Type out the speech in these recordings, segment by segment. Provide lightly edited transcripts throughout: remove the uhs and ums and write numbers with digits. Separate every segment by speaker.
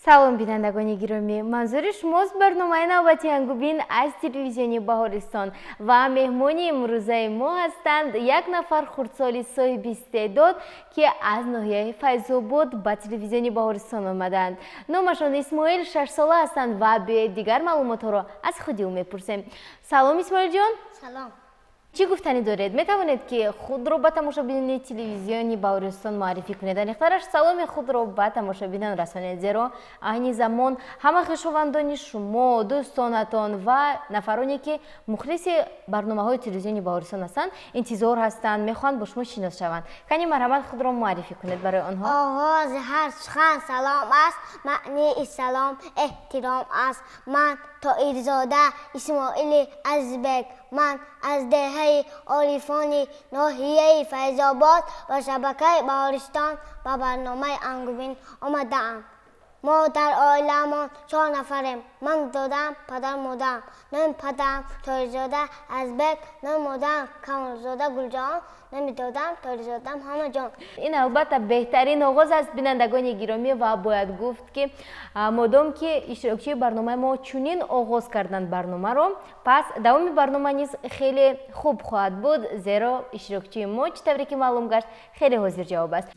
Speaker 1: Салом, бинандагони гиромӣ, манзури шумост барномаи навбати Ангубин аз телевизиони Баҳористон ва меҳмони имрӯзаи мо ҳастанд як нафар хурдсоли соҳиби истеъдод, ки аз ноҳияи Файзобод ба телевизиони Баҳористон омаданд. Номашон Исмоил, 6-сола ҳастанд ва биёед дигар маълумотҳоро аз худи ӯ мепурсем. Салом, Исмоилҷон.
Speaker 2: Салом.
Speaker 1: Чӣ гуфтанӣ доред? Метавонед, ки худро ба тамошобинони телевизиони Баҳористон муаррифӣ кунед, аниқтараш саломи худро ба тамошобинон расонед, зеро айни замон ҳама хешовандони шумо, дӯстонатон ва нафароне, ки мухлиси барномаҳои телевизиони Баҳористон ҳастанд, интизор ҳастанд, мехоҳанд бо шумо шинос шаванд. Кани, марҳамат, худро муаррифӣ кунед барои онҳо.
Speaker 2: Оғози ҳар сухан салом аст, маънии салом эҳтиром аст. Ман Тоирзода Исмоили Азизбек, ман аз деҳаи Орифони ноҳияи Файзобод ба шабакаи Баҳористон ба барномаи Ангубин омадаам. Мо дар оиламон 4 нафарем. Ман, додам, падар, модарам. Номи падарам Тоирзода Азизбек, номи модарам Камолзода Гулҷаҳон, номи додам Тоирзода Муҳаммадҷон.
Speaker 1: Ин албатта беҳтарин оғоз аст, бинандагони гиромӣ, ва бояд гуфт, ки модом ки иштирокчии барномаи мо чунин оғоз карданд барномаро, пас давоми барнома низ хеле хуб хоҳад буд, зеро иштирокчии мо, чӣ тавре ки маълум гашт, хеле ҳозирҷавоб аст.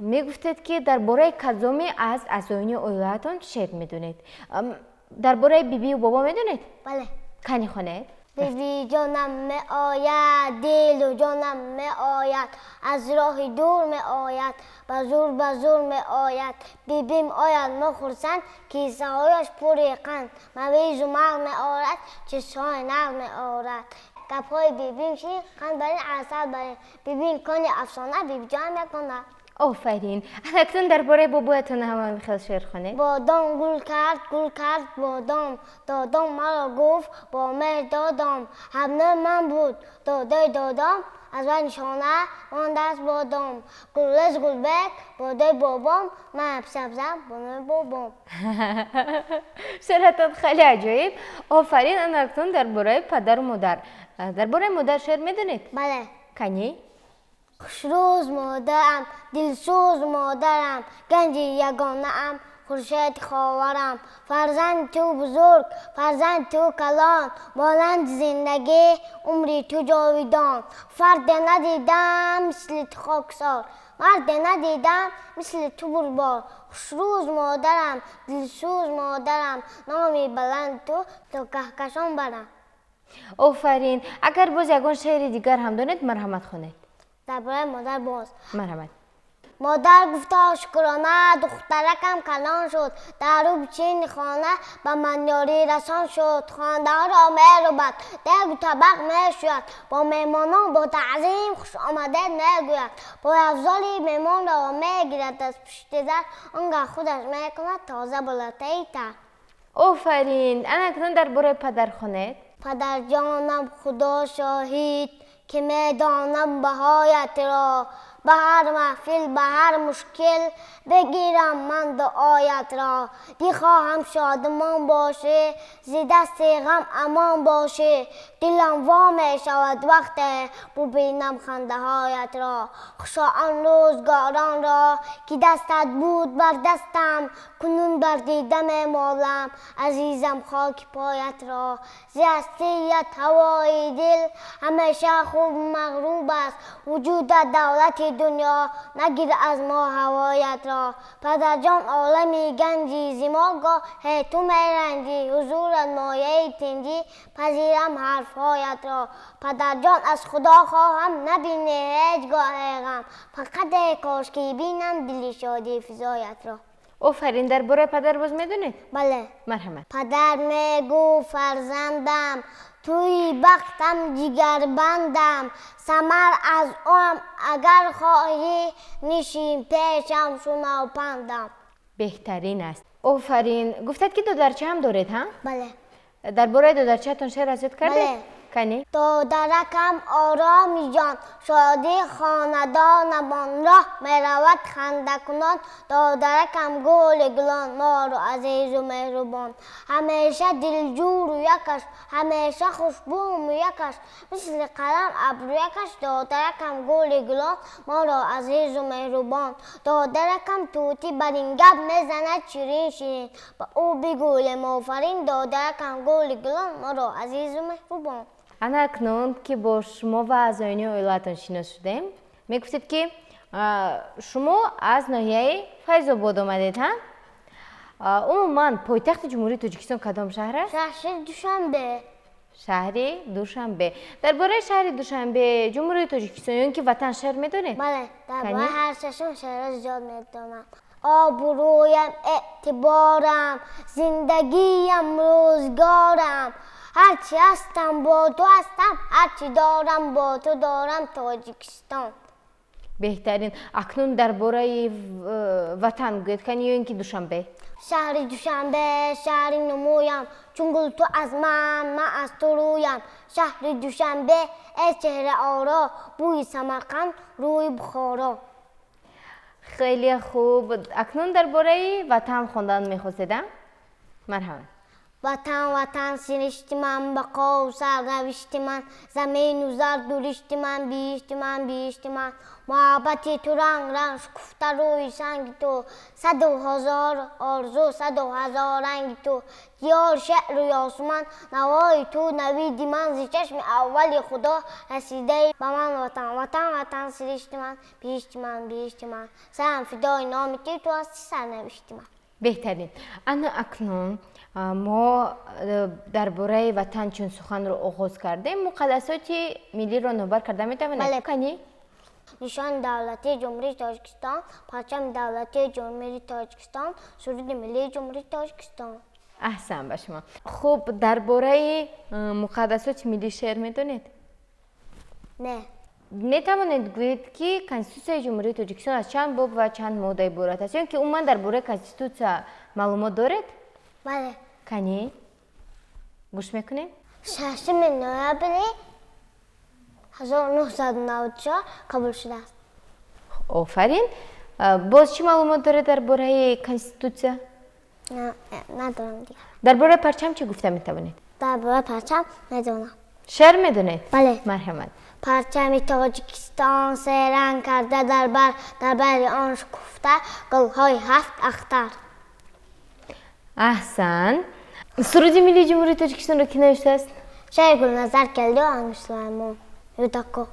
Speaker 1: Мегуфтед, ки дар бораи кадоме аз аъзоёни оилаатон шеър медонед? Дар бораи бибию бобо медонед?
Speaker 2: Бале.
Speaker 1: Кани, хонед.
Speaker 2: Бибиҷонам меояд, дилу ҷонам меояд, аз роҳи дур меояд, ба зур ба зур меояд. Бибим ояд, мо хурсанд, кисаҳояш пури қанд, мавизу мағ меорад, чизҳои нағ меорад. Гапҳои бибим ширин, қанд барин, асал барин. Бибим кони афсона, бибиҷонам якона.
Speaker 1: Офарин. Акнун дар бораи бобоятон ҳама хел шеър хонед.
Speaker 2: Бодом гул кард, гул кард бодом, додом маро гуфт бо меҳр додом, ҳамнӯи ман буд додаи додом, аз вай нишона мондааст бодом. Гулрез Гулбек бодаи бобом, ман сабзам бо номи бобом.
Speaker 1: Шеъратон хеле аҷоиб. Офарин. Акнун дар бораи падару модар. Дар бораи модар шеър медонед?
Speaker 2: Бале.
Speaker 1: Кани?
Speaker 2: Хушрӯз модарам, дилсӯз модарам, ганҷи ягонаам, хуршеди ховарам. Фарзанди ту бузург, фарзанди ту калон, монанди зиндагӣ умри ту ҷовидон. Фарде надидам мисли ту хоксор, марде надидам мисли ту бурбор. Хушрӯз модарам, дилсӯз модарам, номи баланди ту то каҳкашон барам.
Speaker 1: Офарин. Агар боз ягон шеъри дигар ҳам донед, марҳамат, хонед.
Speaker 2: Дар бораи модар боз.
Speaker 1: Марҳамат.
Speaker 2: Модар гуфта шукрона, духтаракам калон шуд, дару бичини хона ба ман ёрӣ расон шуд. Хондаҳоро мерубад, дегу табақ мешӯяд, бо меҳмонон бо таъзим хушомадед мегӯяд. Пойафзоли меҳмонро мегирад аз пушти дар, он гаҳ худаш мекунад тоза болатаи тар.
Speaker 1: Офарин. Ана акнун дар бораи падар хонед.
Speaker 2: Падарҷонам, худо шоҳид, ки медонам баҳоятро, ба ҳар маҳфил, ба ҳар мушкил бигирам ман дуоятро. Бихоҳам шодмон бошӣ, зи дасти ғам амон бошӣ, дилам во мешавад вақте бубинам хандаҳоятро. Хушо он рӯзгоронро, ки дастат буд бар дастам, кунун бар дида мемолам, азизам, хоки поятро. Зи ҳастият ҳавои дил ҳамеша хуб мағруб аст, вуҷудат давлати дунё, нагир аз мо ҳавоятро. Падарҷон, олами ганҷи, зи мо гоҳе ту меранҷӣ, ҳузурат мояи тинҷӣ, пазирам ҳарфҳоятро. Падарҷон, аз худо хоҳам набинӣ ҳеҷ гоҳе ғам, фақат кошки бинам дили шодӣ физоятро.
Speaker 1: Офарин. Дар бораи падар боз медонед?
Speaker 2: Бале.
Speaker 1: Марҳамат.
Speaker 2: Падар мегуфт: фарзандам, туи бахтам, ҷигарбандам, самар аз он агар хоҳӣ, нишин пешам, шунав пандам.
Speaker 1: Беҳтарин аст. Офарин. Гуфтед, ки додарча ҳам доред, ҳа?
Speaker 2: Бале.
Speaker 1: Дар бораи додарчаатон шеър аз ёд кардед?
Speaker 2: Бале.
Speaker 1: Кани.
Speaker 2: Додаракам ороми ҷон, шодии хонадонамон, роҳ меравад хандакунон, додаракам гули гулон, моро азизу меҳрубон. Ҳамеша дилҷӯру якаш, ҳамеша хушбӯму якаш, мисли қалам абрӯякаш, додаракам гули гулон, моро азизу меҳрубон. Додаракам тӯтӣ бар ин гап мезанад ширин ширин, ба ӯ бигӯем офарин, додаракам гули гулон, моро азизу меҳрубон.
Speaker 1: Ана акнун ки бо шумо ва аъзоёни оилаатон шинос шудем, мегуфтед, ки шумо аз ноҳияи Файзобод омадед, ҳа? Умуман, пойтахти Ҷумҳурии Тоҷикистон кадом шаҳр аст?
Speaker 2: Шаҳри Душанбе.
Speaker 1: Шаҳри Душанбе. Дар бораи шаҳри Душанбе, Ҷумҳурии Тоҷикистон ё ин ки ватан шеър медонед?
Speaker 2: Бале, дар
Speaker 1: Кани?
Speaker 2: бораи ҳар сешон шеърҳо зиёд медонам. Обрӯям, эътиборам, зиндагиям, рӯзгорам, ҳарчи ҳастам, бо ту ҳастам, ҳарчи дорам, бо ту дорам, Тоҷикистон.
Speaker 1: Беҳтарин. Акнун дар бораи ватан гӯед, кани, ё ин ки Душанбе.
Speaker 2: Шаҳри Душанбе, шаҳри нумӯям, чун гул ту аз ман, ман аз ту рӯям. Шаҳри Душанбе, эй чеҳраоро, бӯи Самарқанд, рӯи Бухоро.
Speaker 1: Хеле хуб. Акнун дар бораи ватан хондан мехостед, а? Марҳамат.
Speaker 2: Ватан, ватан, сиришти ман, бақову сарнавишти ман, замину зарду ришти ман, биҳишти ман, биҳишти ман. Муҳаббати ту ранг ранг шукуфта рӯи санги ту, саду ҳазор орзу, саду ҳазор ранги ту. Диёр, шеъру ёсуман, навои ту, навиди ман, зи чашми аввали Худо расидаи ба ман. Ватан, ватан, ватан, сиришти ман, биҳишти ман, биҳишти ман, сарам фидои номи ту, ту ҳасти сарнавишти ман.
Speaker 1: Беҳтарин. Ана акнун мо дар бораи ватан чун суханро оғоз кардем, муқаддасоти миллиро номбар карда метавонед?
Speaker 2: Бале.
Speaker 1: Кани.
Speaker 2: Нишони давлатии Ҷумҳурии Тоҷикистон, парчами давлатии Ҷумҳурии Тоҷикистон, суруди миллии Ҷумҳурии Тоҷикистон.
Speaker 1: Аҳсан ба шумо. Хуб, дар бораи муқаддасоти миллӣ шеър медонед?
Speaker 2: Не.
Speaker 1: Метавонед гӯед, ки Конститутсияи Ҷумҳурии Тоҷикистон аз чанд боб ва чанд модда иборат аст, ё ин ки умуман дар бораи Конститутсия маълумот доред?
Speaker 2: Бале.
Speaker 1: Кани, гӯш мекунем.
Speaker 2: 6 ноябри 1994 қабул шудааст.
Speaker 1: Офарин. Боз чӣ маълумот доред дар бораи Конститутсия?
Speaker 2: Надорам дигар.
Speaker 1: Дар бораи парчам чӣ гуфта метавонед?
Speaker 2: Дар бораи парчам медонам.
Speaker 1: Шеър медонед?
Speaker 2: Бале.
Speaker 1: Марҳамат.
Speaker 2: Парчами Тоҷикистон се ранг карда дар бар, дар бари он шукуфта гулҳои ҳафт ахтар.
Speaker 1: Аҳсан. Суруди миллии Ҷумҳурии Тоҷикистонро кӣ навиштааст?
Speaker 2: Шоир Гулназар Келдиев, Ангуш Сулаймон Рӯдакӣ.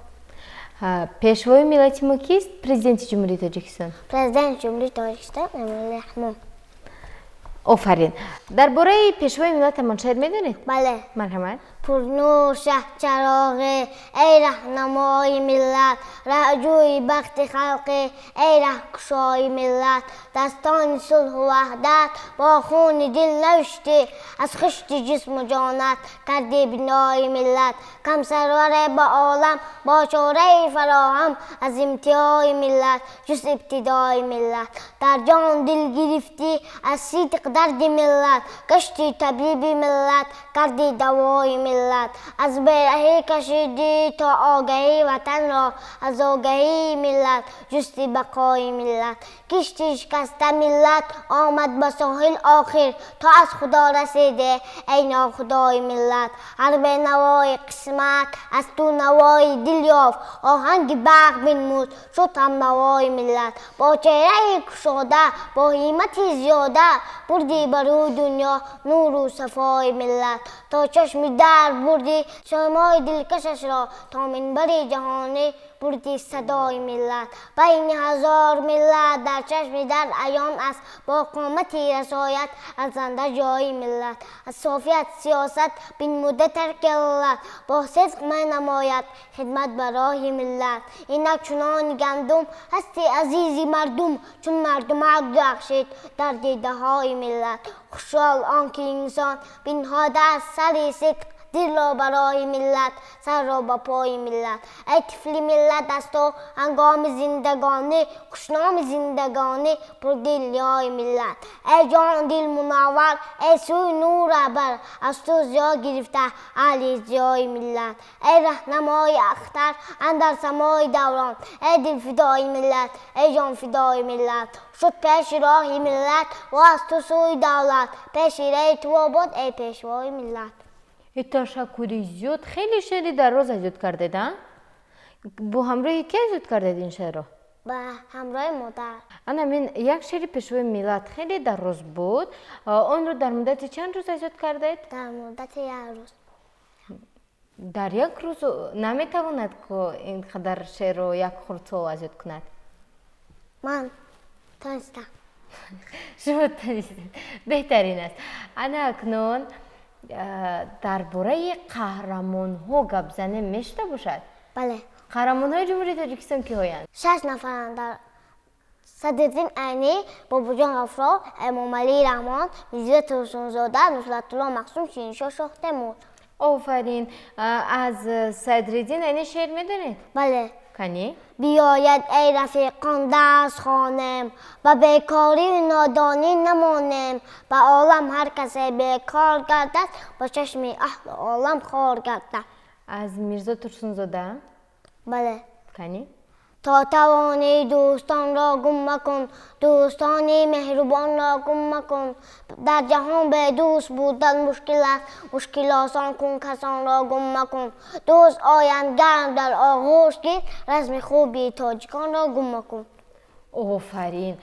Speaker 1: Пешвои миллати мо кист? Президенти Ҷумҳурии Тоҷикистон?
Speaker 2: Президенти Ҷумҳурии Тоҷикистон Эмомалӣ Раҳмон.
Speaker 1: Офарин. Дар бораи пешвои миллатамон шеър медонед?
Speaker 2: Бале.
Speaker 1: Марҳамат.
Speaker 2: Пурнур шаҳчароғе, эй раҳнамои миллат, раҳҷӯи бахти халқе, эй раҳкушои миллат. Дастони сулҳу ваҳдат бо хуни дил навиштӣ, аз хишти ҷисму ҷонат кардӣ бинои миллат. Камсарваре ба олам бо чораи фароҳам, аз имтиҳои миллат ҷуст ибтидои миллат. Дар ҷон дил гирифтӣ аз сидқ дарди миллат, гашти табиби миллат, кардӣ давои миллат. Аз бераҳӣ кашидӣ то огаҳӣ ватанро, аз огаҳии миллат ҷусти бақои миллат. Кишти шикаста миллат омад ба соҳил охир, то аз Худо расиде, эй нохудои миллат. Ҳар бенавои қисмат аз ту навои дил ёфт, оҳанги барқ бинмуд, шуд ҳамнавои миллат. Бо чеҳраи кушода, бо ҳиммати зиёда, бурдӣ ба рӯи дунё нуру сафои миллат. То чашми дард бурдӣ шомои дилкашашро, то минбари ҷаҳонӣ бурдӣ садои миллат. Байни ҳазор миллат дар чашми дард аён аст, бо қомати расоят арзанда ҷои миллат. Аз софият сиёсат бинмуда тарки аллат, бо сидқ менамояд хидмат ба роҳи миллат. Инак чунони гандум ҳасти азизи мардум, чун мардумак дурахшид дар дидаҳои миллат. Хушҳол он ки инсон бинҳодааст сари сидқ. Дилро барои миллат, сарро ба пои миллат. Эй тифли миллат, аз ту ҳангоми зиндагонӣ, хушноми зиндагонӣ, пурдилёи миллат. Эй ҷон дил мунаввар, эй сӯи нур раҳбар, аз ту зиё гирифта аҳли зиёи миллат. Эй раҳнамои ахтар андар самои даврон, эй дил фидои миллат, эй ҷон фидои миллат. Шуд пеши роҳи миллат ва аз ту сӯи давлат, пеши раи ту обод, эй пешвои миллат.
Speaker 1: Ташаккури зиёд. Хеле шеъри дароз аз ёд кардед, а? Бо ҳамроҳи ки аз ёд кардед ин шеърро?
Speaker 2: Ба ҳамроҳи модар.
Speaker 1: Ана мин як шеъри пешвои миллат хеле дароз буд. Онро дар муддати чанд рӯз аз ёд кардед?
Speaker 2: Дар муддати як рӯз.
Speaker 1: Дар як рӯз наметавонад ку ин қадар шеърро як хурдсол аз ёд кунад?
Speaker 2: Ман тонистам.
Speaker 1: Шумо тонистед. Беҳтарин аст. Ана акнун дар бораи қаҳрамонҳо гап занем мешуда бошад?
Speaker 2: Бале.
Speaker 1: Қаҳрамонҳои Ҷумҳурии Тоҷикистон киҳоянд?
Speaker 2: 6 нафаранд. Дар Садриддин Айнӣ, Бобоҷон Ғафуров, Эмомалӣ Раҳмон, Мирзо Турсунзода, Нусратулло Махсум, Шириншоҳ Шоҳтемур.
Speaker 1: Офарин. Аз Садриддин Айнӣ шеър медонед?
Speaker 2: Бале.
Speaker 1: Кани?
Speaker 2: Биёяд эй рафиқон дарс хонем, ба бекорию нодонӣ намонем, ба олам ҳар касе бекор гардад, ба чашми аҳли олам хор гардад.
Speaker 1: Аз Мирзо Турсунзода?
Speaker 2: Бале.
Speaker 1: Кани?
Speaker 2: То тавонӣ дӯстонро гум макун, дӯстони меҳрубонро гум макун. Дар ҷаҳон бедӯст будан мушкил аст, мушкил осон кун, касонро гум макун. Дӯст оянд гарм дар оғӯш гир, расми хуби тоҷиконро гум макун.
Speaker 1: Офарин.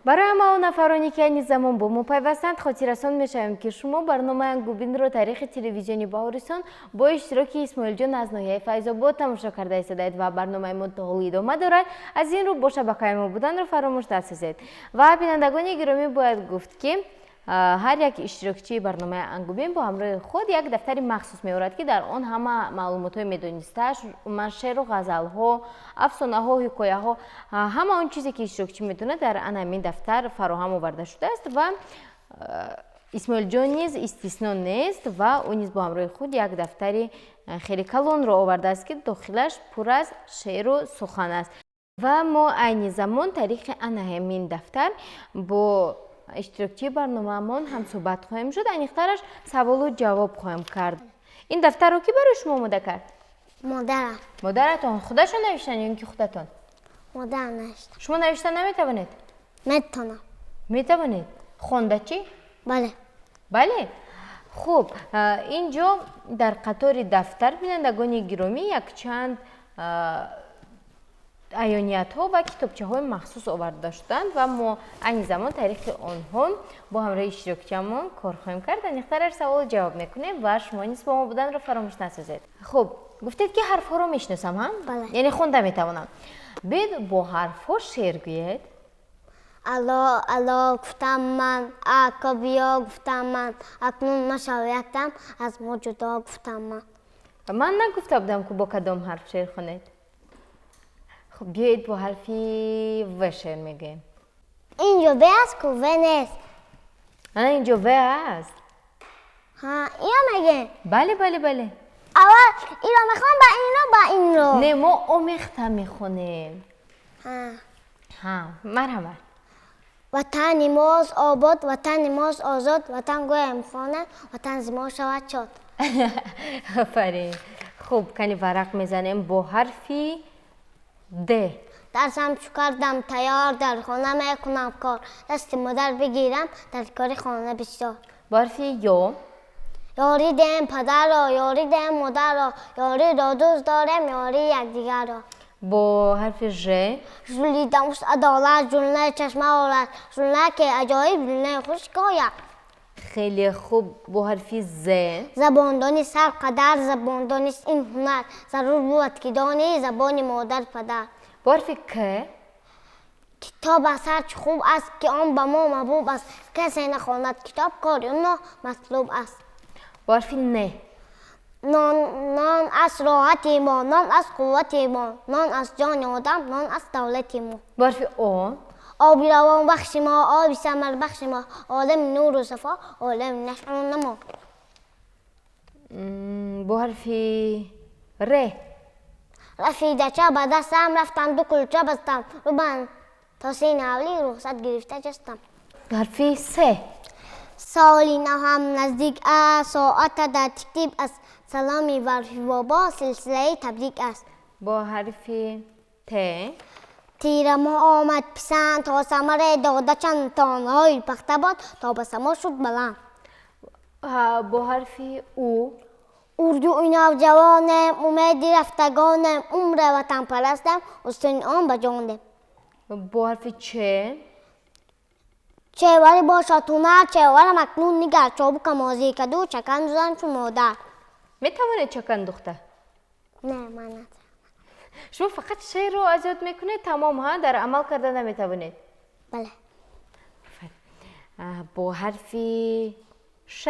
Speaker 1: Барои ҳама он нафароне ки айни замон бо мо пайвастанд, хотиррасон мешавем, ки шумо барномаи Ангубинро таърихи телевизиони Баҳористон бо иштироки Исмоилҷон аз ноҳияи Файзобод тамошо карда истодаед ва барномаи мо то ҳол идома дорад. Аз ин рӯ бо шабакаи мо буданро фаромӯш насозед. Ва бинандагони гиромӣ, бояд гуфт, ки ҳар як иштирокчии барномаи Ангубин бо ҳамроҳи худ як дафтари махсус меорад, ки дар он ҳама маълумотҳои медонистааш, умуман шеъру ғазалҳо, афсонаҳо, ҳикояҳо, ҳама он чизе ки иштирокчӣ медонад, дар ан ҳамин дафтар фароҳам оварда шудааст. Ва Исмоилҷон низ истисно нест ва ӯ низ бо ҳамроҳи худ як дафтари хеле калонро овардааст, ки дохилаш пур аз шеъру сухан аст. Ва мо айни замон тариқи ана ҳамин дафтар бо иштирокчии барномаамон ҳамсӯҳбат хоҳем шуд, аниқтараш саволу ҷавоб хоҳем кард. Ин дафтарро кӣ барои шумо омода кард?
Speaker 2: Модарам.
Speaker 1: Модаратон худашон навиштанд ё ин ки худатон?
Speaker 2: Модарам навишта.
Speaker 1: Шумо навишта наметавонед?
Speaker 2: Метавонам.
Speaker 1: Метавонед? Хонда чӣ?
Speaker 2: Бале.
Speaker 1: Бале? Хуб, ин ҷо дар қатори дафтар, бинандагони гиромӣ, якчанд аёниятҳо ва китобчаҳои махсус оварда шуданд ва мо айни замон тариқи онҳо бо ҳамроҳи иштирокчиамон кор хоҳем кард. Аниқтараш саволу ҷавоб мекунем ва шумо низ бо мо буданро фаромӯш насозед. Хуб, гуфтед, ки ҳарфҳоро мешиносам, ҳа?
Speaker 2: Бале.
Speaker 1: Яъне хонда метавонам. Биёед, бо ҳарфҳо шеър гӯед.
Speaker 2: Алло, алло, гуфтам ман, ако биё, гуфтам ман, акнун машав якдам аз мо ҷудо, гуфтам ман.
Speaker 1: Ман нагуфта будам, ку бо кадом ҳарф шеър хонед. Хуб, биёед, бо ҳарфи В шеър мегӯем.
Speaker 2: Инҷо Б аст ку, В нест.
Speaker 1: Ана инҷо В аст.
Speaker 2: Ҳа, ино мегӯем?
Speaker 1: Бале, бале, бале.
Speaker 2: Аввал иро мехонам, ба инро, ба инро.
Speaker 1: Не, мо омехта мехонем.
Speaker 2: Ҳа.
Speaker 1: Ҳа, марҳамат.
Speaker 2: Ватани мост обод, ватани мост озод, ватан гӯем хонем, ватан зи мо шавад шод.
Speaker 1: Офарин. Хуб, кани варақ мезанем бо ҳарфи Д.
Speaker 2: Дарсам чу кардам тайёр, дар хона мекунам кор, дасти модар бигирам, дар кори хона бисёр.
Speaker 1: Бо ҳарфи Ё.
Speaker 2: Ёрӣ диҳем падарро, ёрӣ диҳем модарро, ёриро дӯст дорем, ёрии якдигарро.
Speaker 1: Бо ҳарфи Ж.
Speaker 2: Жулидамус адолат, жулнаи чашма орад, жулна ки аҷоиб, жулнаи хуш ҳикоя.
Speaker 1: Хеле хуб. Бо ҳарфи З.
Speaker 2: Забондонӣ сар қадар, забондонист ин ҳунар, зарур бувад ки донӣ забони модар падар.
Speaker 1: Бо ҳарфи К.
Speaker 2: Китоб аз ҳарчи хуб аст, ки он ба мо маҳбуб аст, касе нахонад китоб, кори ӯ номатлуб аст.
Speaker 1: Бо ҳарфи Н.
Speaker 2: Нон аз роҳати мо, нон аз қуввати мо, нон аз ҷони одам, нон аз давлати мо.
Speaker 1: Бо ҳарфи О.
Speaker 2: Оби равон бахши мо, оби самар бахши мо, олами нуру сафо, олами нашъу намо.
Speaker 1: Бо ҳарфи Р.
Speaker 2: Рафидача ба дастам, рафтам ду кулча бастам, рӯбанд то сини ҳавлӣ рухсат гирифта ҷастам.
Speaker 1: Ҳарфи С.
Speaker 2: Соли нав ҳам наздик аст, соата дар тиктиб аст, саломи Варфи бобо силсилаи табрик аст.
Speaker 1: Бо ҳарфи Т.
Speaker 2: Тирамоҳ омад писанд, то самаре дода чанд, тонҳои пахта бод, то ба само шуд баланд.
Speaker 1: Бо ҳарфи У.
Speaker 2: Урдуи навҷавонем, умеди рафтагонем, умре ватанпарастем, устуни он ба ҷонем.
Speaker 1: Бо ҳарфи Ч.
Speaker 2: Чевари бошад ҳунар, чеварам акнун нигар, чобука мозӣ каду, чакан дузан чун модар.
Speaker 1: Метавонед чакан духта?
Speaker 2: Не, ман натавонам.
Speaker 1: Шумо фақат шеърро аз ёд мекунед, тамом, ҳа? Дар амал карда наметавонед?
Speaker 2: Бале.
Speaker 1: Бо ҳарфи Ш.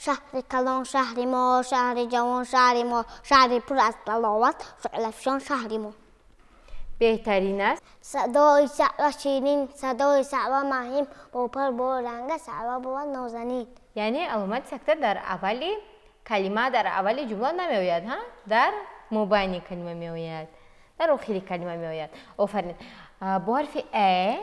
Speaker 2: Шаҳри калон шаҳри мо, шаҳри ҷавон шаҳри мо, шаҳри пур аз таловат, шӯълафишон шаҳри мо.
Speaker 1: Беҳтарин аст.
Speaker 2: Садои саъва ширин, садои саъва маҳим, бо пар бо ранга саъва бувад нозанин.
Speaker 1: Яъне аломати сакта дар аввали калима, дар аввали ҷумла намеояд, ҳа? Дар мобайни калима меояд, дар охири калима меояд. Офарин. Бо ҳарфи Э.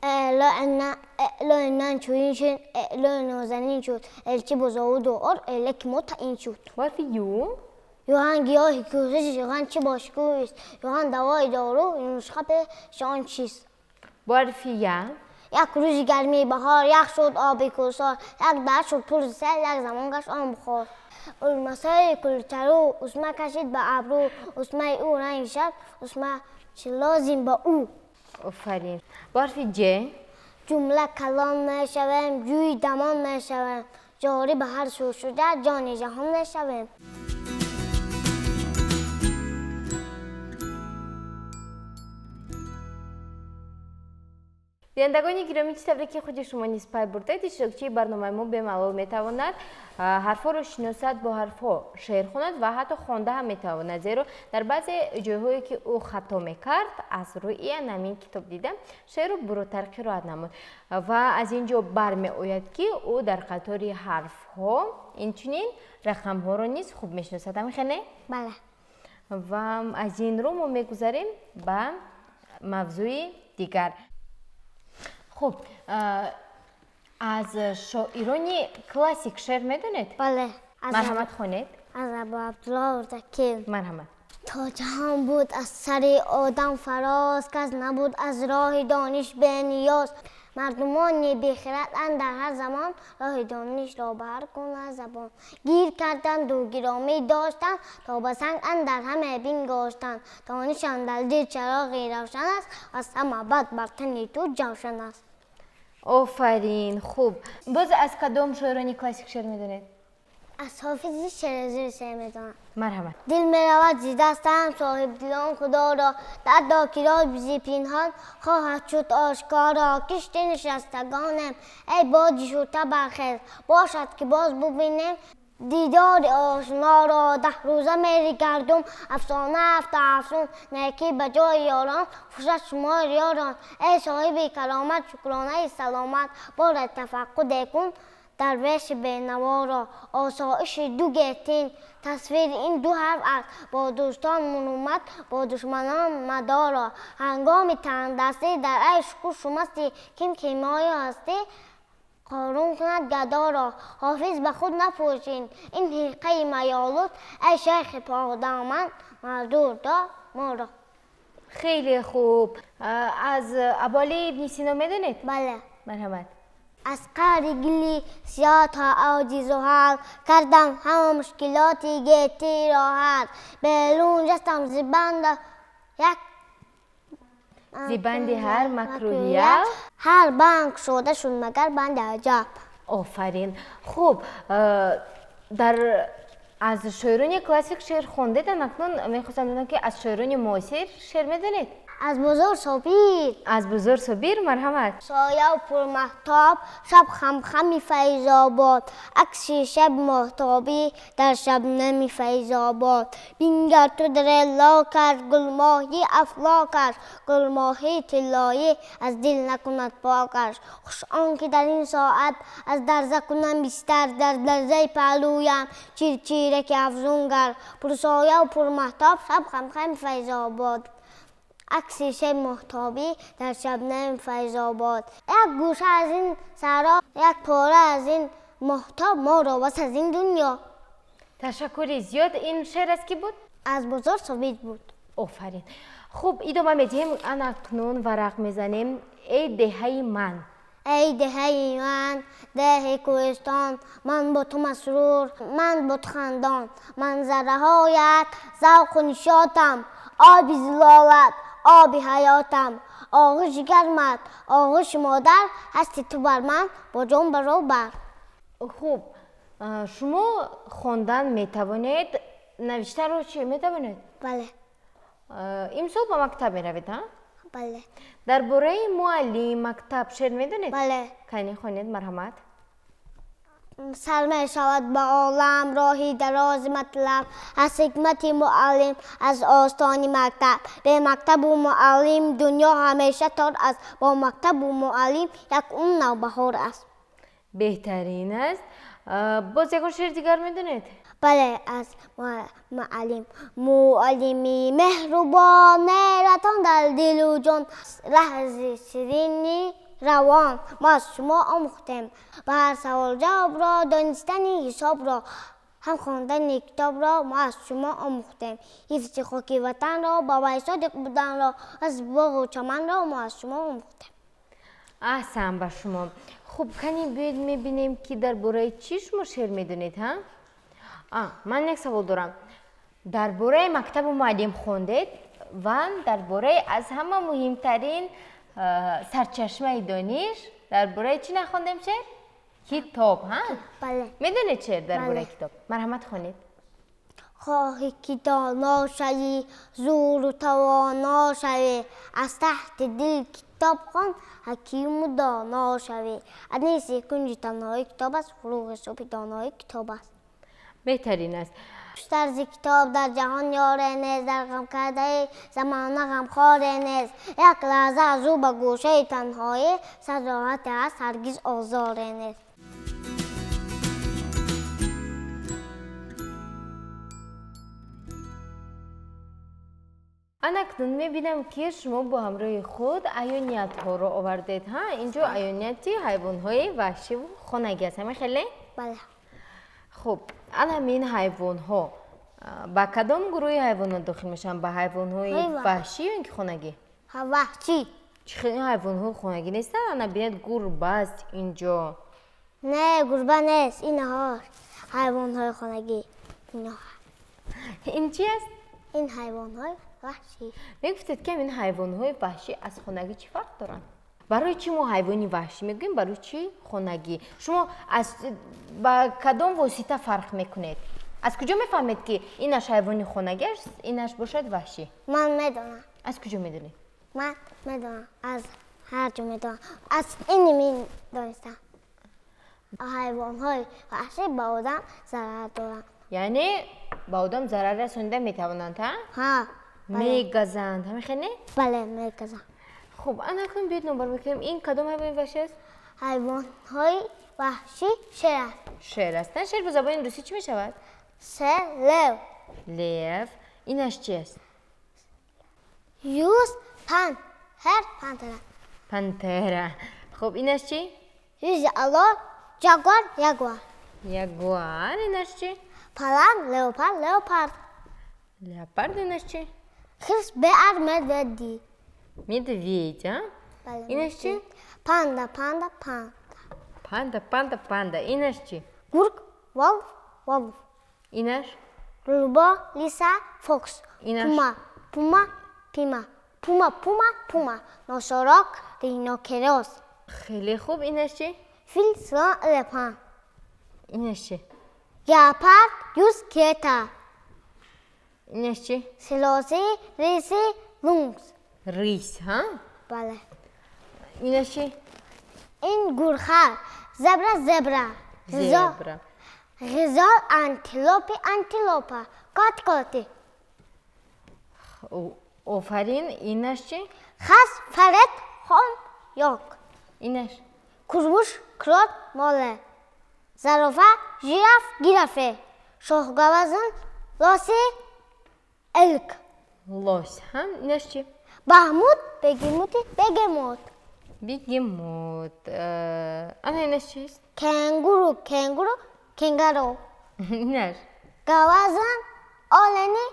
Speaker 2: Эълои нан чунин шуд, эълои нозанин шуд, элчи бо зовуду ор, элеки мо таъин шуд.
Speaker 1: Бо ҳарфи Ю.
Speaker 2: Юхан гиёҳи кӯзиш, юхан чӣ бошкӯист, юхан давои дору, юнусха пеши он чист.
Speaker 1: Бо ҳарфи Я.
Speaker 2: Як рӯзи гармии баҳор, як шуд оби кӯсор, як дар шуд пур сел, як замон гашт он бухор. Улмасои кулчарӯ усма кашид ба абрӯ, усмаи ӯ ранги шаб, усма чӣ лозим ба ӯ.
Speaker 1: Офарин. Бо ҳарфи Ҷ.
Speaker 2: Ҷумла калон мешавем, ҷӯи дамон мешавем, ҷорӣ ба ҳар сӯ шуда ҷони ҷаҳон мешавем.
Speaker 1: Бинандагони гиромӣ, чӣ тавре ки худи шумо низ пай бурдед, иштирокчии барномаи мо бемалол метавонад ҳарфҳоро шиносад, бо ҳарфҳо шеър хонад ва ҳатто хонда ҳам метавонад, зеро дар баъзе ҷойҳое ки ӯ хато мекард, аз рӯи ҳамин китоб дида шеърро буротар қироат намуд ва аз ин ҷо бармеояд, ки ӯ дар қатори ҳарфҳо инчунин рақамҳоро низ хуб мешиносад. Ҳамин не?
Speaker 2: Бале.
Speaker 1: Ва аз ин рӯ мо мегузарем ба мавзӯи дигар. Хуб, аз шоирони классик шеър медонед?
Speaker 2: Бале.
Speaker 1: Марҳамат, хонед.
Speaker 2: Аз Абу Абдуллоҳ Рӯдакӣ.
Speaker 1: Марҳамат.
Speaker 2: То ҷаҳон буд аз сари одам фароз, кас набуд аз роҳи дониш бениёз. Мардумони бехирад андар ҳар замон, роҳи донишро ба ҳар гуна забон. Гир карданду гиромӣ доштанд, то ба санг андар ҳаме бингоштанд. Дониш андар дил чароғи равшан аст, аз ҳама бад бар тани ту ҷавшан аст.
Speaker 1: Офарин. Хуб, боз аз кадом шоирони классик шеър медонед?
Speaker 2: Аз Ҳофизи Шерозиро шеър медонам.
Speaker 1: Марҳамат.
Speaker 2: Дил меравад зи дастам, соҳибдилон худоро, дардо ки роз зи пинҳон хоҳад шуд ошкоро. Кишти нишастагонем, эй боди шурта бархез, бошад ки боз бубинем дидори ошноро. Даҳ рӯза мери гардум, афсона афта афсун, некӣ ба ҷои ёрон, хушад шумори ёрон. Эй соҳиби каромат, шукронаи саломат, боре тафаққуде кун дарвеши бенаворо. Осоиши ду гетин, тасвири ин ду ҳарф аст, бо дӯстон мунумат, бо душманон мадоро. Ҳангоми тангдастӣ дар айш хушу мастӣ, ким ки моё ҳастӣ қорун кунад гадоро. Ҳофиз ба худ напӯшин ин ҳирқаи маёлуд, эй шайхи покдоман маъзур дор моро.
Speaker 1: Хеле хуб. Аз Абуалӣ ибни Сино медонед?
Speaker 2: Бале.
Speaker 1: Марҳамат.
Speaker 2: Аз қаъри гили сиёҳ то авҷи зуҳал, кардам ҳама мушкилоти гетиро ҳал. Берун ҷастам зи банда як
Speaker 1: зи банди ҳар макрӯҳия,
Speaker 2: ҳар банд кушода шуд магар банди аҷаб.
Speaker 1: Офарин. Хуб, дар аз шоирони классик шеър хондед, акнун мехостам донам, ки аз шоирони муосир шеър медонед?
Speaker 2: Аз Бозор Собир.
Speaker 1: Аз Бозор Собир, марҳамат.
Speaker 2: Соя пурмаҳтоб, шаб хамхами Файзобод, акси шаб моҳтобӣ дар шабнами Файзобод. Бингар ту дар локаш, гулмоҳи афлокаш, гулмоҳи тиллоӣ аз дил накунад покаш. Хуш он ки дар ин соат аз дарза кунам бистар, дар дарзаи паҳлӯям чирчираки афзунгар. Пурсояву пурмаҳтоб, шаб хамхами Файзобод, акси шаб моҳтобӣ дар шабнами Файзобод. Як гӯша аз ин саҳро, як пора аз ин моҳтоб моро бас аз ин дунё.
Speaker 1: Ташаккури зиёд. Ин шеър аз кӣ буд?
Speaker 2: Аз Бозор Собир буд.
Speaker 1: Офарин. Хуб, идома медиҳем. Ана акнун варақ мезанем. Эй деҳаи ман.
Speaker 2: Эй деҳаи ман, деҳи кӯҳистон, ман бо ту масрур, ман бо ту хандон. Манзараҳоят завқу нишотам, оби зилолат, оби ҳаётам. Оғӯши гармат, оғӯши модар, ҳасти ту бар ман бо ҷон баробар.
Speaker 1: Хуб, шумо хондан метавонед, навиштанро чӣ метавонед?
Speaker 2: Бале.
Speaker 1: Имсол ба мактаб меравед, ҳа?
Speaker 2: Бале.
Speaker 1: Дар бораи муаллим, мактаб шеър медонед?
Speaker 2: Бале.
Speaker 1: Кани хонед, марҳамат.
Speaker 2: Сар мешавад ба олам роҳи дарози матлаб, аз ҳикмати муаллим, аз остони мактаб. Бе мактабу муаллим дунё ҳамеша тор аст, бо мактабу муаллим як ум навбаҳор аст.
Speaker 1: Беҳтарин аст. Боз ягон шеъри дигар медонед?
Speaker 2: Бале, аз муаллим. Муаллими меҳрубон, меҳратон дар дилу ҷон, раҳзи ширини равон мо аз шумо омӯхтем. Ба ҳар савол ҷавобро, донистани ҳисобро, ҳам хондани китобро мо аз шумо омӯхтем. Ҳифзи хоки ватанро, ба вай содиқ буданро, аз боғу чаманро мо аз шумо омӯхтем.
Speaker 1: Аҳсан ба шумо. Хуб, кани биёед мебинем, ки дар бораи чӣ шумо шеър медонед, ҳа? Ман як савол дорам. Дар бораи мактабу муаллим хондед ва дар бораи аз ҳама муҳимтарин сарчашмаи дониш, дар бораи чӣ нахондем шеър? Китоб, ҳа?
Speaker 2: Бале.
Speaker 1: Медонед шеър дар бораи
Speaker 2: Бале.
Speaker 1: китоб? Марҳамат, хонед.
Speaker 2: Хоҳӣ ки доно шавӣ, зуру тавоно шавӣ, аз таҳти дил китоб хон, ҳакиму доно шавӣ. Аниси кунҷи танҳои китоб аст, фурӯғи субҳи донои китоб аст.
Speaker 1: Беҳтарин аст.
Speaker 2: Тарзи китоб дар ҷаҳон ёре нест, дар ғамкардаи замона ғамхоре нест. Як лаҳза аз ӯ ба гӯшаи танҳоӣ сад роҳате аст, ҳаргиз озоре нест.
Speaker 1: Анакнун мебинам, ки шумо бо ҳамроҳи худ аёниятҳоро овардед, ҳа? Инҷо аёнияти ҳайвонҳои ваҳшиву хонагӣ аст, ҳама хеле?
Speaker 2: Бале.
Speaker 1: Хуб, ана ҳамин ҳайвонҳо ба кадом гурӯҳи ҳайвонот дохил мешаванд? Ба ҳайвонҳои ваҳшӣ ё ин ки хонагӣ?
Speaker 2: Ваҳшӣ.
Speaker 1: Чӣ хел ҳайвонҳои хонагӣ нестанд? Ана бинед, гурба аст инҷо.
Speaker 2: Не, гурба нест, инаҳо ҳайвонҳои хонагӣ. Инаҳо.
Speaker 1: Ин чи аст?
Speaker 2: Ин ҳайвонҳои ваҳшӣ.
Speaker 1: Мегуфтед, ки ин ҳайвонҳои ваҳшӣ аз хонагӣ чӣ фарқ доранд? Барои чӣ мо ҳайвони ваҳшӣ мегӯем, барои чӣ хонагӣ? Шумо ба кадом восита фарқ мекунед? Аз куҷо мефаҳмед, ки инаш ҳайвони хонагӣ аст, инаш бошад ваҳшӣ?
Speaker 2: Ман медонам.
Speaker 1: Аз куҷо медонед?
Speaker 2: Ман медонам, аз ҳар ҷо медонам. Аз ини медонистам. Ҳайвонҳои ваҳшӣ ба одам зарар доранд.
Speaker 1: Яъне ба одам зарар расонида метавонанд, ҳа?
Speaker 2: Ҳа, бале.
Speaker 1: Мегазанд, ҳамин хел не?
Speaker 2: Бале, мегазанд.
Speaker 1: Хуб, ана акнун биёед номбар мекунем. Ин кадом ҳайвони ваҳшӣ аст?
Speaker 2: Ҳайвонҳои ваҳшӣ шер аст.
Speaker 1: Шер аст. На, шер ба забони русӣ чӣ мешавад?
Speaker 2: Шер, лев.
Speaker 1: Лев. Инаш чи аст?
Speaker 2: Юз, пантер, пантера.
Speaker 1: Пантера. Хуб, инаш чӣ?
Speaker 2: Юзи ало, ҷагуар, ягуар.
Speaker 1: Ягуар. Инаш чӣ?
Speaker 2: Паланг, леопард, леопард.
Speaker 1: Леопард. Инаш чӣ?
Speaker 2: Хирс, беар, медведи.
Speaker 1: Медведь, а?
Speaker 2: Бале,
Speaker 1: Инаш чӣ?
Speaker 2: медведь. Панда, панда, панда.
Speaker 1: Панда, панда, панда. Инаш чӣ?
Speaker 2: Гург, волк, волк.
Speaker 1: Инаш?
Speaker 2: Рӯбоҳ, лиса, фокс.
Speaker 1: Инаш?
Speaker 2: Пума, пума, пима. Пума, пума, пума. Носорог, ринокерос.
Speaker 1: Хеле хуб. Инаш чӣ?
Speaker 2: Фил, слон, элефант.
Speaker 1: Инаш чӣ?
Speaker 2: Гепард, юз, кета.
Speaker 1: Инаш чӣ?
Speaker 2: Силоси, риси, лункс.
Speaker 1: Рысь, ҳа?
Speaker 2: Бале.
Speaker 1: Инаш чи?
Speaker 2: Ин гурхар, зебра, зебра.
Speaker 1: Зебра.
Speaker 2: Ғизол, антилопи, антилопа. Кот, коти.
Speaker 1: Офарин. Инаш чи?
Speaker 2: Хас, фарет, хомёк.
Speaker 1: Инаш?
Speaker 2: Курмуш, крот, моле. Зарофа, жираф, гирафе. Шоҳгавазн, лоси, элк.
Speaker 1: Лось, ҳа? Инаш чи?
Speaker 2: Баҳмуд, бегемоти, бегемот.
Speaker 1: Бегемот. Ана инаш чист?
Speaker 2: Кенгуру, кенгуру, кенгару.
Speaker 1: Инаш?
Speaker 2: Гавазн, олени,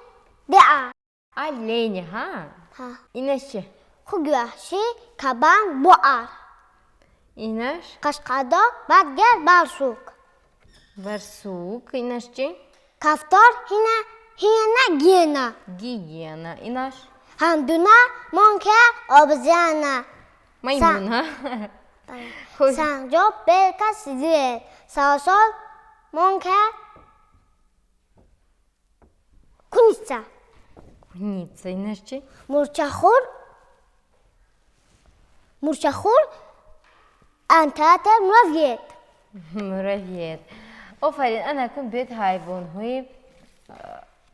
Speaker 2: деа.
Speaker 1: Олени, ҳа?
Speaker 2: Ҳа.
Speaker 1: Инаш чи?
Speaker 2: Хуки ваҳшӣ, кабан, боар.
Speaker 1: Инаш?
Speaker 2: Қашқадо, бадгер, барсук.
Speaker 1: Барсук. Инаш чи?
Speaker 2: Кафтор, ҳина, ҳиена, гиена.
Speaker 1: Гиена. Инаш?
Speaker 2: Ҳандуна, monkey, обезьяна.
Speaker 1: Маймун, ҳа?
Speaker 2: Санҷоб, белка, squirrel. Савсол, monkey, куница.
Speaker 1: Куница. Инаш чи?
Speaker 2: Мурчахур, мурчахур, ондатра, муравьед.
Speaker 1: Муравьед. Офарин. Ана акнун биёед ҳайвонҳои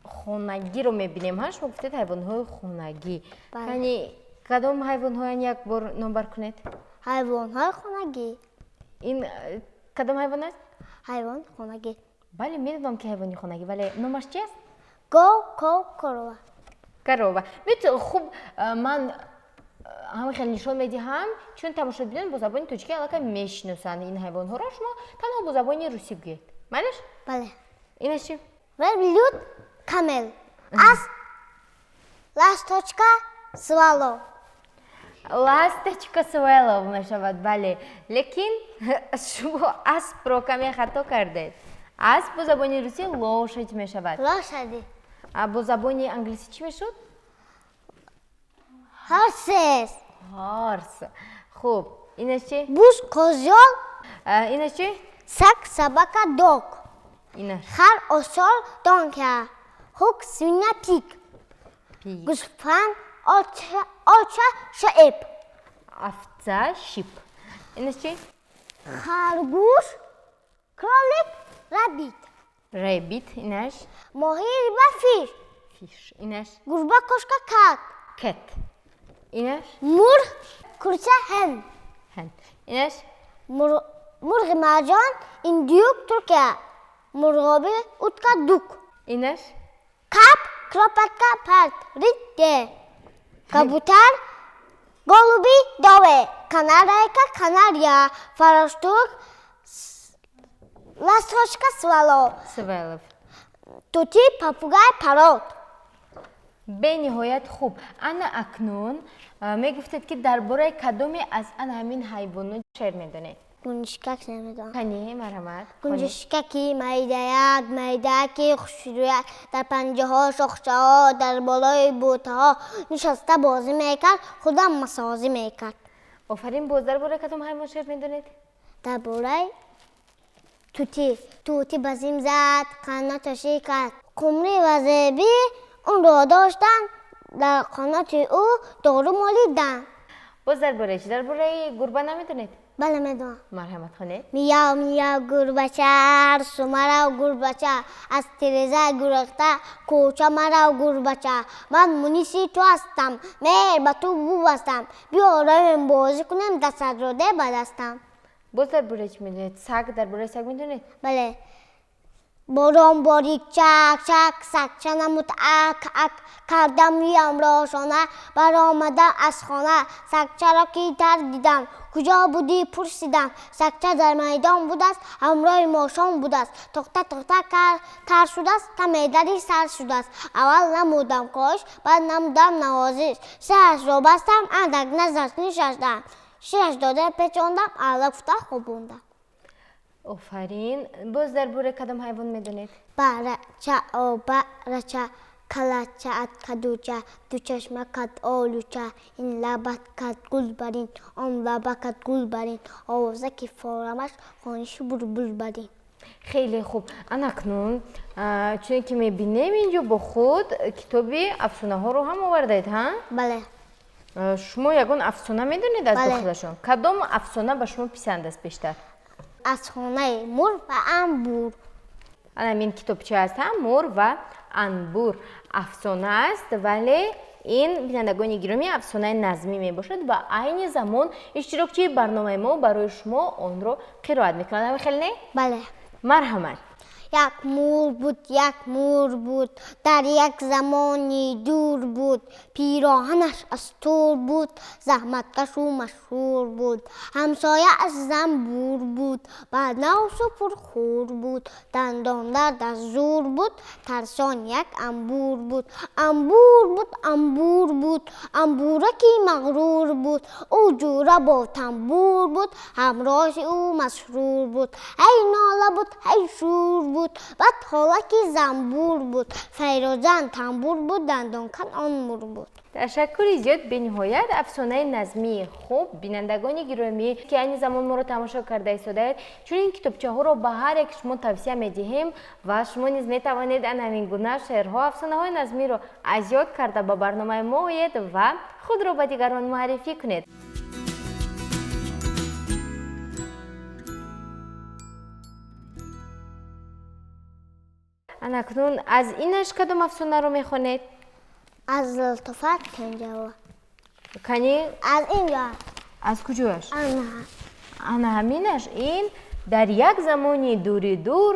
Speaker 1: хонагиро мебинем, ҳа? Шумо гуфтед ҳайвонҳои хонагӣ. Яъне кадом ҳайвонҳоян, як бор номбар кунед.
Speaker 2: Ҳайвонҳои хонагӣ.
Speaker 1: Ин кадом ҳайвон аст?
Speaker 2: Ҳайвони хонагӣ.
Speaker 1: Бале, медонам, ки ҳайвони хонагӣ, вале номаш чи аст?
Speaker 2: Гов, ков, корова.
Speaker 1: Корова. Биёед, хуб, ман ҳамин хел нишон медиҳам, чун тамошобинон бо забони тоҷикӣ аллакай мешиносанд ин ҳайвонҳоро, шумо танҳо бо забони русӣ гӯед, майлаш?
Speaker 2: Бале.
Speaker 1: Инаш чи?
Speaker 2: Верблюд, camel, асп, ласточка, swallow.
Speaker 1: Ласточка, swallow мешавад, бале, лекин шумо аспро каме хато кардед. Асп бо забони русӣ лошадь мешавад.
Speaker 2: Лошади.
Speaker 1: А бо забони англисӣ чӣ мешуд?
Speaker 2: Horses.
Speaker 1: Horse. Хуб, инаш чи?
Speaker 2: Буз, козёл.
Speaker 1: Инаш чи?
Speaker 2: Саг, собака, dog.
Speaker 1: Инаш?
Speaker 2: Хар, осёл, donkey. Хук, свинья, pig.
Speaker 1: Pig.
Speaker 2: Гӯсфанд, овца, sheep.
Speaker 1: Овца, sheep. Инаш чи?
Speaker 2: Харгӯш, кролик, rabbit.
Speaker 1: Rabbit. Инаш?
Speaker 2: Моҳӣ, рыба, fish.
Speaker 1: Fish. Инаш?
Speaker 2: Гурба, кошка, cat.
Speaker 1: Cat. Инаш?
Speaker 2: Мурғ, курча, hen.
Speaker 1: Hen. Инаш?
Speaker 2: Мурғи марҷон, индюк, turkey. Мурғобӣ, утка, duck.
Speaker 1: Инаш?
Speaker 2: Кап, куропатка, partridge. Кабутар, голуби, dove. Канарейка, канария. Фароштук, ласточка, swallow.
Speaker 1: Swallow.
Speaker 2: Тӯтӣ, попугай, parrot.
Speaker 1: Бениҳоят хуб. Ана акнун мегуфтед, ки дар бораи кадоме аз ана ҳамин ҳайвонот шеър медонед?
Speaker 2: Гунҷишкак намедонам.
Speaker 1: Қани, марҳамат.
Speaker 2: Гунҷишкаки майдаяк, майдаки хушрӯяк, дар панҷаҳо шохчаҳо, дар болои бутаҳо нишаста бозӣ мекард, худам масозӣ мекард.
Speaker 1: Офарин. Боз дар бораи кадом ҳайвон шеър медонед?
Speaker 2: Дар бораи тӯтӣ. Тӯтӣ ба зим зад, қанота шикаст. Қумрӣ ва зебӣ онро доштанд, дар қаноти ӯ дору молиданд.
Speaker 1: Боз дар бораи чӣ? Дар бораи гурба намедонед?
Speaker 2: Бале, медонам.
Speaker 1: Марҳамат, хонед.
Speaker 2: Мияв, мияв, гурбача, арсу марав, гурбача, аз тиреза гурехта кӯча марав, гурбача. Ман муниси ту ҳастам, меҳр ба ту бубастам, биё равем бозӣ кунем, дастатро де ба дастам.
Speaker 1: Боз дар бораи чӣ медонед? Саг, дар бораи саг медонед?
Speaker 2: Бале. Борон борид чак чак, сагча намуд ак ак, кардам рӯямро шона, баромадам аз хона, сагчаро ки тар дидам, куҷо будӣ пурсидам, сагча дар майдон будааст, ҳамроҳи мошон будааст, тохта тохта тар шудааст, тамедари сар шудааст. Аввал намудам коҳиш, баъд намудам навозиш, сарашро бастам, андак наздаш нишастам, шираш дода печондам, алла гуфта хобондам.
Speaker 1: Офарин. Боз дар бораи кадом ҳайвон медонед?
Speaker 2: Барача, обарача, калачаат кадуча, дучашмакат олуча, ин лабат кад гул барин, он лабакат гул барин, овозаки форамаш хониши булбул барин.
Speaker 1: Хеле хуб. Анакнун чуне ки мебинем, инҷо бо худ китоби афсонаҳоро ҳам овардаед, ҳа?
Speaker 2: Бале.
Speaker 1: Шумо ягон афсона медонед аз дохилашон? Кадом афсона ба шумо писанд аст бештар?
Speaker 2: Афсонаи мур ва анбур.
Speaker 1: Ана ин китобча аст, мур ва анбур афсона аст, вале ин, бинандагони гиромӣ, афсонаи назмӣ мебошад ва айни замон иштирокчии барномаи мо барои шумо онро қироат мекунад. Ҳамин хел не?
Speaker 2: Бале.
Speaker 1: Марҳамат.
Speaker 2: Як мур буд, як мур буд, дар як замони дур буд, пироҳанаш аз тур буд, заҳматкашу машҳур буд, ҳамсоя аз занбур буд, баднавсу пурхур буд, дандондард аз зур буд, тарсон як анбур буд. Анбур буд, анбур буд, анбураки мағрур буд, ӯ ҷура бо тамбур буд, ҳамроҳи ӯ масрур буд, ҳай нола буд, ҳай шур буд, бад ҳолаки занбур буд, файрозан тамбур буд, дандонкан он мур буд.
Speaker 1: Ташаккури зиёд, бениҳоят афсонаи назмии хуб. Бинандагони гиромӣ, ки айни замон моро тамошо карда истодаед, чунин китобчаҳоро ба ҳар яки шумо тавсия медиҳем ва шумо низ метавонед ан ҳамин гуна шеърҳо, афсонаҳои назмиро аз ёд карда ба барномаи мо оед ва худро ба дигарон муаррифӣ кунед. Анакнун аз инаш кадом афсонаро мехонед?
Speaker 2: Аз Лутфат Кенҷава.
Speaker 1: Кани?
Speaker 2: Аз инҷо.
Speaker 1: Аз куҷояш?
Speaker 2: Ана.
Speaker 1: Ана ҳаминаш. Ин дар як замони дури дур.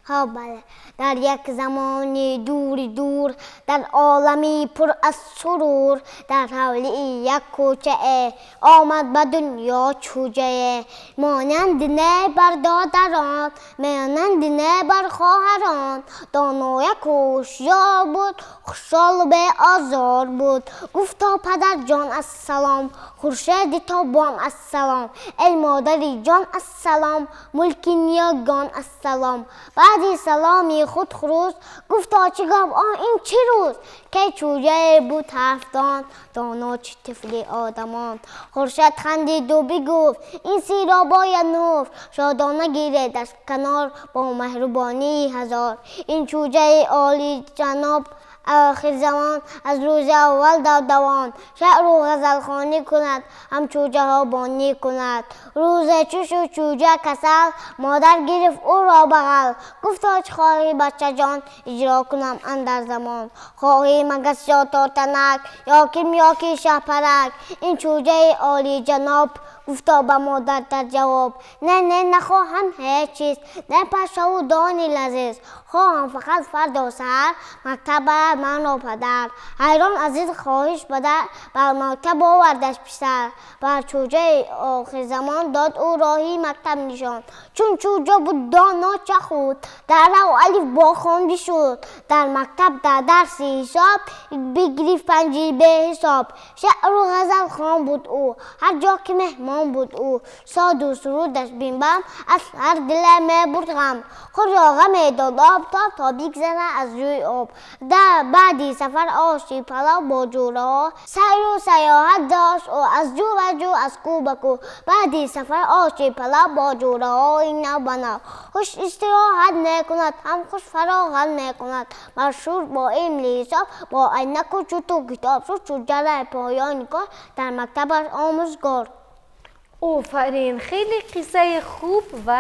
Speaker 2: Ҳа, бале. Дар як замони дури дур, дар олами пур аз сурур, дар ҳавлии як кӯчае омад ба дунё чӯҷае. Монанди не бар додарон, монанди не бар хоҳарон, донояк ҳушёр буд, хушҳолу беозор буд. Гуфто падарҷон ассалом, хуршеди тобон ассалом, эй модари ҷон ассалом, мулки ниёгон ассалом. Баъди саломи худ хурӯс гуфто чӣ гап, он ин чӣ рӯз? Ки чӯҷае буд ҳарфдон, доно чӣ тифли одамон. Хуршед хандиду бигуфт ин сирро бояд нуфт, шодона гиредаш канор бо меҳрубонии ҳазор. Ин чӯҷаи олиҷаноб охирзамон аз рӯзи аввал давдавон шеъру ғазалхонӣ кунад, ҳам чӯҷаҳо бонӣ кунад. Рӯзе чу шуд чӯҷа касал, модар гирифт ӯро бағал. Гуфто чӣ хоҳӣ бачаҷон, иҷро кунам андар замон. Хоҳӣ магас ё тортанак, ё кирм ё ки шаҳпарак. Ин чӯҷаи олиҷаноб гуфто ба модар дар ҷавоб: не, не, нахоҳам ҳеҷ чиз, не пашшаву дони лазиз, хоҳам фақат фардо саҳар мактаб барад манро падар. Ҳайрон аз ин хоҳиш падар бар мактаб овардаш писар. Бар чӯҷаи охирзамон дод ӯ роҳи мактаб нишон. Чун чӯҷа буд доно ча худ, дар рав алиф бо хон бишуд. Дар мактаб дар дарси ҳисоб бигирифт панҷи беҳисоб. Шеъру ғазалхон буд ӯ, ҳар ҷо ки меҳмон буд ӯ. Соду сурудаш бинбам аз ҳар диле мебурд ғам. Худро ғаме дод обтоб то бигзарад аз рӯи об. Баъди сафар оши палав бо ҷӯраҳо сайру сайёҳат дошт ӯ аз ҷӯ ба ҷӯ, аз кӯ ба кӯ. Баъди сафар оши палав бо ҷӯраҳои нав ба нав. Хуш истироҳат мекунад, ҳам хуш фароғат мекунад. Машҳур бо илми ҳисоб, бо айнаку чуту китоб шуд чӯҷараи поёни кор дар мактабаш омӯзгор.
Speaker 1: Офарин, хеле қиссаи хуб ва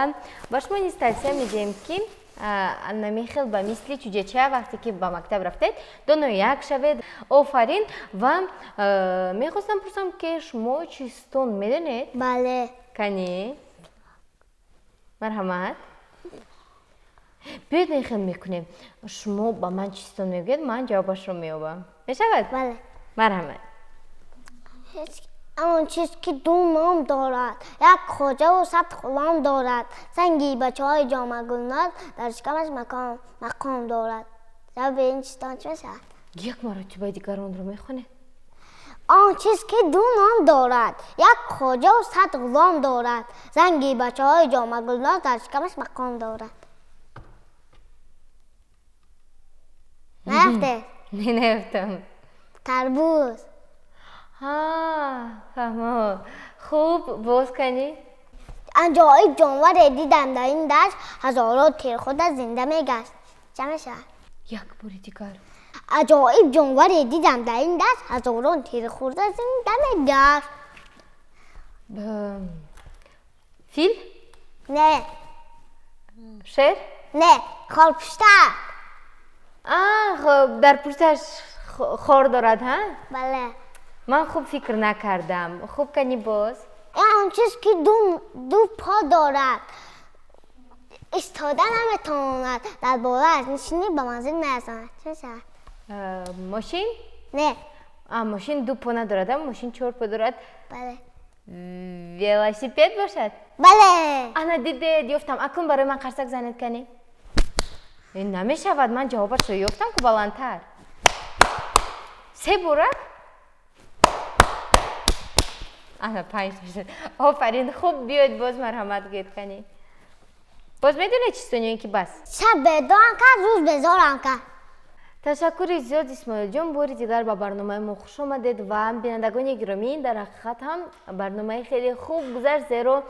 Speaker 1: ба шумо низ тавсия медиҳем, ки намихел ба мисли чӯҷача вақте ки ба мактаб рафтед донояк шавед. Офарин. Ва мехостам пурсам, ки шумо чистон медонед?
Speaker 2: Бале.
Speaker 1: Кани, марҳамат, биёед ин хел мекунем: шумо ба ман чистон мегӯед, ман ҷавобашро меёбам. Мешавад?
Speaker 2: Бале.
Speaker 1: Марҳамат.
Speaker 2: Он чиз ки ду ном дорад, як хоҷаву сад ғулом дорад, санги бачаҳои ҷомагулноз дар шикамаш мақом дорад. Ҷавоби ин чистон чӣ мешавад?
Speaker 1: Як маротиба дигар онро мехонед?
Speaker 2: Он чиз ки ду ном дорад, як хоҷаву сад ғулом дорад, занги бачаҳои ҷомагулноз дар шикамаш мақом дорад. Наёфтед?
Speaker 1: Не, наёфтам.
Speaker 2: Тарбуз.
Speaker 1: Ҳа, фаҳмо. Хуб, боз кани.
Speaker 2: Аҷоиб ҷонваре дидам дар ин дашт, ҳазорон тир худа зинда мегашт. Чӣ мешавад?
Speaker 1: Як бори дигар.
Speaker 2: Аҷоиб ҷонваре дидам дар ин дашт, ҳазорон тир хӯрда зинда мегашт.
Speaker 1: Фил?
Speaker 2: Не.
Speaker 1: Шер?
Speaker 2: Не, хорпуштак.
Speaker 1: Дар пушташ хор дорад, ҳа?
Speaker 2: Бале.
Speaker 1: Ман хуб фикр накардам. Хуб, кани боз?
Speaker 2: Он чиз ки ду по дорад, истода наметавонад, дар болояш нишинӣ, ба манзил мерасонад. Чӣ мешавад?
Speaker 1: Мошин?
Speaker 2: Не.
Speaker 1: Мошин ду по надорад, мошин чор по дорад.
Speaker 2: Бале.
Speaker 1: Велосипед бошад?
Speaker 2: Бале.
Speaker 1: Ана, дидед, ёфтам. Акун барои ман қарсак занед, кани. Намешавад, ман ҷавобашро ёфтам ку, баландтар. Се бора? Ана, панҷ шуд. Офарин, хуб, биёед боз, марҳамат, гӯед, кани. Боз медонед чистон ё ин ки бас?
Speaker 2: Шаб бедорам кард, рӯз безорам кард.
Speaker 1: Ташаккури зиёд, Исмоилҷон, бори дигар ба барномаи мо хуш омадед. Ва бинандагони гиромӣ, дар ҳақиқат ҳам барномаи хеле хуб гузашт, зеро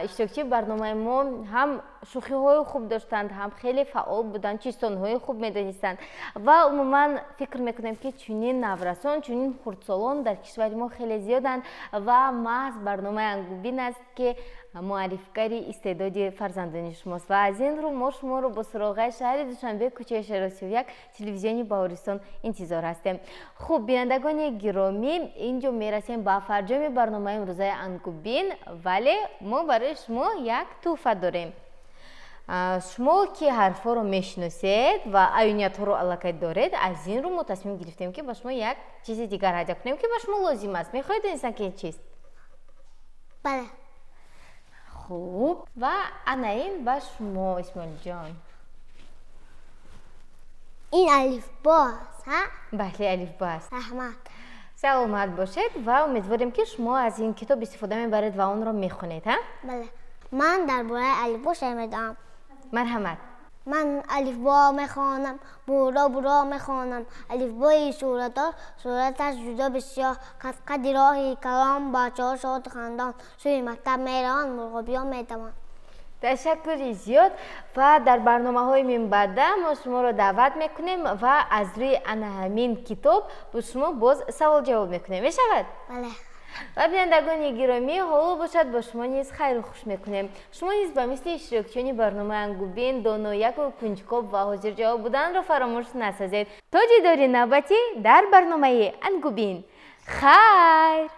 Speaker 1: иштирокчии барномаи мо ҳам шӯхиҳои хуб доштанд, ҳам хеле фаъол буданд, чистонҳои хуб медонистанд. Ва умуман фикр мекунем, ки чунин наврасон, чунин хурдсолон дар кишвари мо хеле зиёданд ва маҳз барномаи Ангубин аст, ки муаррифгари истеъдоди фарзандони шумост. Ва аз ин рӯ мо шуморо бо суроғаи шаҳри Душанбе, кӯчаи Шеросиёв 1, телевизиони Баҳористон интизор ҳастем. Хуб, бинандагони гиромӣ, ин ҷо мерасем ба фарҷоми барномаи имрӯзаи Ангубин, вале мо барои шумо як тӯҳфа дорем. Шумо ки ҳарфҳоро мешиносед ва аюниятҳоро аллакай доред, аз ин рӯ мо тасмим гирифтем, ки ба шумо як чизи дигар ҳадя кунем, ки ба шумо лозим аст. Мехоҳед донистан, ки ин чист?
Speaker 2: Бале.
Speaker 1: Хуб, ва ана ин ба шумо, Исмоилҷон.
Speaker 2: Ин алифбо аст, ҳа?
Speaker 1: Бале, алифбо аст.
Speaker 2: Раҳмат.
Speaker 1: Саломат бошед ва умедворем, ки шумо аз ин китоб истифода мебаред ва онро мехонед, ҳа?
Speaker 2: Бале. Ман дар бораи алифбо шеър медиҳам.
Speaker 1: Марҳамат.
Speaker 2: Ман алифбо мехонам, буро буро мехонам. Алифбои суратдор, сураташ ҷудо бисёр. Қадқади роҳи калом, бачаҳо шоду хандон сӯи мактаб мераванд, мурғобиён медаванд.
Speaker 1: Ташаккури зиёд ва дар барномаҳои минбаъда мо шуморо даъват мекунем ва аз рӯи ана ҳамин китоб бо шумо боз савол-ҷавоб мекунем. Мешавад?
Speaker 2: Бале.
Speaker 1: Ва бинандагони гиромӣ, ҳоло бошад, бо шумо низ хайру хуш мекунем. Шумо низ ба мисли иштирокчиёни барномаи Ангубин донояку кунҷкоб ва ҳозирҷавоб буданро фаромӯш насозед. То дидори навбатӣ дар барномаи Ангубин, хайр.